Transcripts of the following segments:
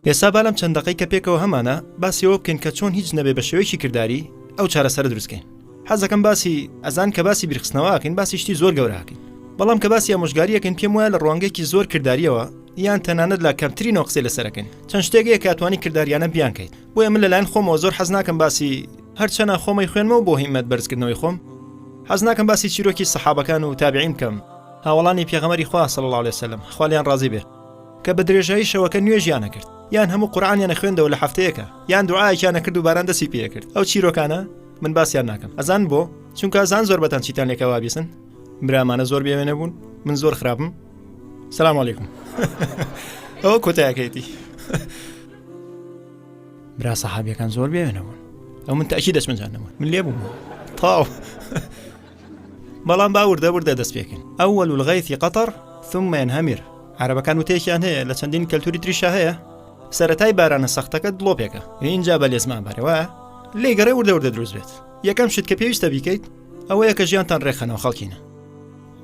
ئێستا با لەم چەند دەقەی کە پێکەوە هەمانە باسی ئەوە بکەین کە چۆن هیچ نەبێ بە شێوەیەکی کرداری ئەو چارەسەرە دروست کەین. حەزەکەم باسی ئەزان کە باسی بیرخستنەوە ئەکەین باسی شتی زۆر گەورە ئەکەین بەڵام کە باسی ئامۆژگاری ئەکەین پێم وایە لە ڕوانگەیەکی زۆر کرداریەوە یان تەنانەت لە کەمترینەوە قسەی لەسەر ئەکەین چەند شتێک هەیە کە ئەتوانی کرداریانە بیانکەیت بۆیە من لەلایەن خۆمەوە زۆر حەز ناکەم باسی هەرچەنە خۆمەی خوێنمەوە بۆ هیمەت بەرزکردنەوەی خۆم حەز ناکەم باسی چیرۆکی سەحابەکان و تابعین بکەم هاوەڵانی پێغەمبەری خوا صلی اللە علیه وسلم خوا لێیان ڕازی بێ کە بە درێژایی شەوەکە نوێژیان ئەکرد یان هەموو قورئانیان ئەخوێندەوە لە هەفتەیەکە یان دوعایەکیان ئەکرد و باران دەستی پێ ئەکرد ئەو چیرۆکانە من باسیان ناکەم ئەزان بۆ چونکە ئەزان زۆربەتان چیتان لێکە وابیسن برامانە زۆر بێوێنە بوون من زۆر خراپم سلام علیکم ئەوە کۆتایەکەیتی برا سەحابیەکان زۆر بێوێنە بوون ئەو من تاکی دەچمە جانەمە من لێ بووم تاو بەڵام با وردە وردە دەست پێکەین اول الغیث قطر ثم ينهمر عەرەبەکان وتەیەکیان هەیە لە چەندین کەلتوری تریشا هەیە سەرەتای بارانە سەختەکە دڵۆپێکە ئینجا بە لێزمان بارێ وایە لێگەڕێ وردە وردە دروست بێت یەکەم شت کە پێویستە بیکەیت ئەوەیە کە ژیانتان ڕێکخەنەوە خەڵکینە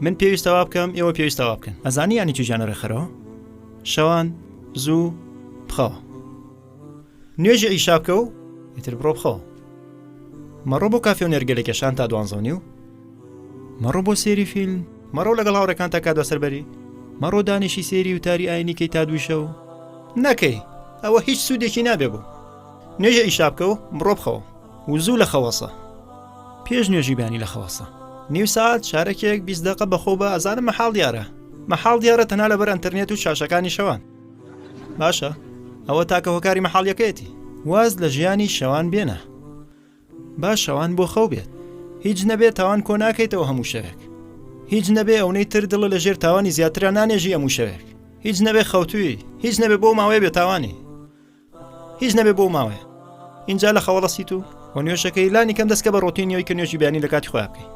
من پێویستە وا بکەم ئێوە پێویستە وا بکەن ئەزانی یانی چی ژیانە ڕێکخەرەوە شەوان زوو بخەوە نوێژی عیشا بکە و ئیتر بڕۆ بخەوە. مەڕۆ بۆ کافێ و نێرگەلە کێشان تا دوانزە و نیو. مەڕۆ بۆ سێری فیلم. مەڕۆ لەگەڵ هاوڕێکان تا کات بەسەر بەری. مەڕۆ دانیشی سێری وتاری ئاینی کەی تا دووی شەو. نەکەی ئەوە هیچ سوودێکی نابێ بۆ. نوێژی عیشا بکە و بڕۆ بخەوە و زوو لە خەوەسە. پێش نوێژی بەیانی لە خەوەسە. نیو سەعات، چارەکێک، 20 دەقە بەخۆ بە ئەزانم مەحاڵ دیارە. مەحاڵ دیارە تەنها لەبەر ئەنتەرنێت و شاشەکانی شەوان. باشە ئەوە تاکە هۆکاری مەحاڵیەکەیەتی واز لە ژیانی شەوان بێنە با شەوان بۆ خەو بێت هیچ نەبێت تاوان کۆ ناکەیتەوە هەموو شەوێک هیچ نەبێ ئەونەی تر دڵە لە ژێر تاوانی زیاترا نانێژی هەموو شەوێک هیچ نەبێ خەوتووی هیچ نەبێ بۆ ماوەیە بێ تاوانی هیچ نەبێ بۆ ماوەیە اینجا لە خەوەڵەسیت و و نوێژەکەی لانی کەم دەستکە بە ڕۆتینی ئەوی کە نوێژی بیانی لە کاتی خۆیان بکەی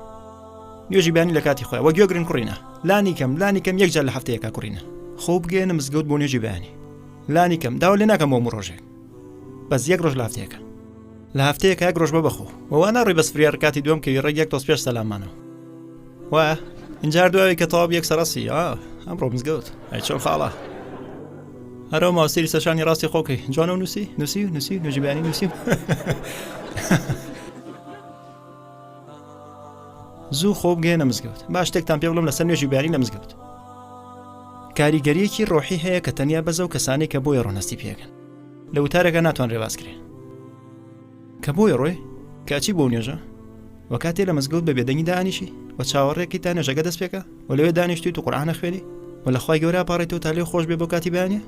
نوێژی بیانی لە کاتی خۆیان وە گوێگرن کوڕینە لانی کەم لانی کەم یەک جار لە هەفتەیەکا کوڕینە خۆ بگەێنە مزگەوت بۆ نوێژی بەیانی لانی کەم داوا لێ ناکەم بۆ هەموو ڕۆژێک بەس یەک ڕۆژ لە هەفتەیەکە لە هەفتەیەکە یەک ڕۆژ بە بەخۆ و وا ناڕۆی بەس فریا ڕکاتی دووەم کەوی ڕێک یەک تۆز پێش سەلامانەوە وایە ئینجا دوای کە تەواو یەک سەرەسی ئا ئەمڕۆ مزگەوت ئەی چۆن خاڵە هەرەوە ماوسیری سەرشانی ڕاستی خۆکەی جوانە و نووسی نووسی و نووسی نوێژی بەیانی نووسی زوو خۆ بگەێنە مزگەوت با شتێکتان پێ بڵم لەسەر نوێژی بەیانی لە مزگەوت کاریگەریەکی ڕۆحی هەیە کە تەنیا بەزە و کەسانی کە بۆیە ڕۆنەستی پێگەن لە وتارەکە ناتوانرێ باس کرێ کە بۆیە ڕۆی کە ئەچی بۆ نوێژە و کاتێ لە مزگەوت بە بێدەنگی دانیشی و چاوەڕێکی تا نوێژەکە دەست پێکە و لەوێ دانیشتویت و قورئان ئەخوێنی و لە خوای گەورە ئەپاڕێیتەوە تا لێو خۆش بێ بۆ کاتی بەیانیە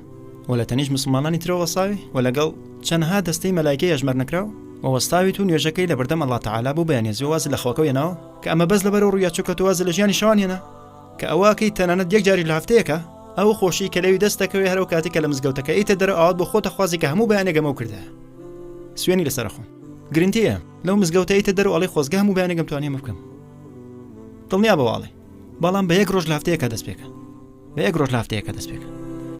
و لە تەنیشت مسوڵمانانی ترەوە وەستاوی و لەگەڵ چەنەها دەستەی مەلایکەی ئەژمار نەکراو و وەستاویت و نوێژەکەی لە بەردەم اللە تعالی بۆ بەیانیە زوو وازت لە خەوەکەو هێناوە کە ئەمە بەس لەبەرەو ڕوویە چونکە تۆ وازت لە ژیانی شەوان هێنا کە ئەوە ئەکەی تەنانەت یەک جاریش لە هەفتەیەکا ئەو خۆشی کە لەوی دەست دەکەوێ هەر ئەو کاتەی کە لە مزگەوتەکە ئەیتە دەرەوە ئاوات بۆ خۆت ئەخوازی کە هەموو بەیانێک ئەمەو کردایە سوێنی لەسەر ئەخۆم گرنتیە لەو مزگەوتە ئەیتە دەرەوە ئەڵێی خۆزگە هەموو بەیانێک ئەمتوانی ئەمە بکەم دڵنیا بە واڵێ بەڵام بە یەک ڕۆژ لە هەفتەیەکا دەست پێکە بە یەک ڕۆژ لە هەفتەیەکا دەست پێکە.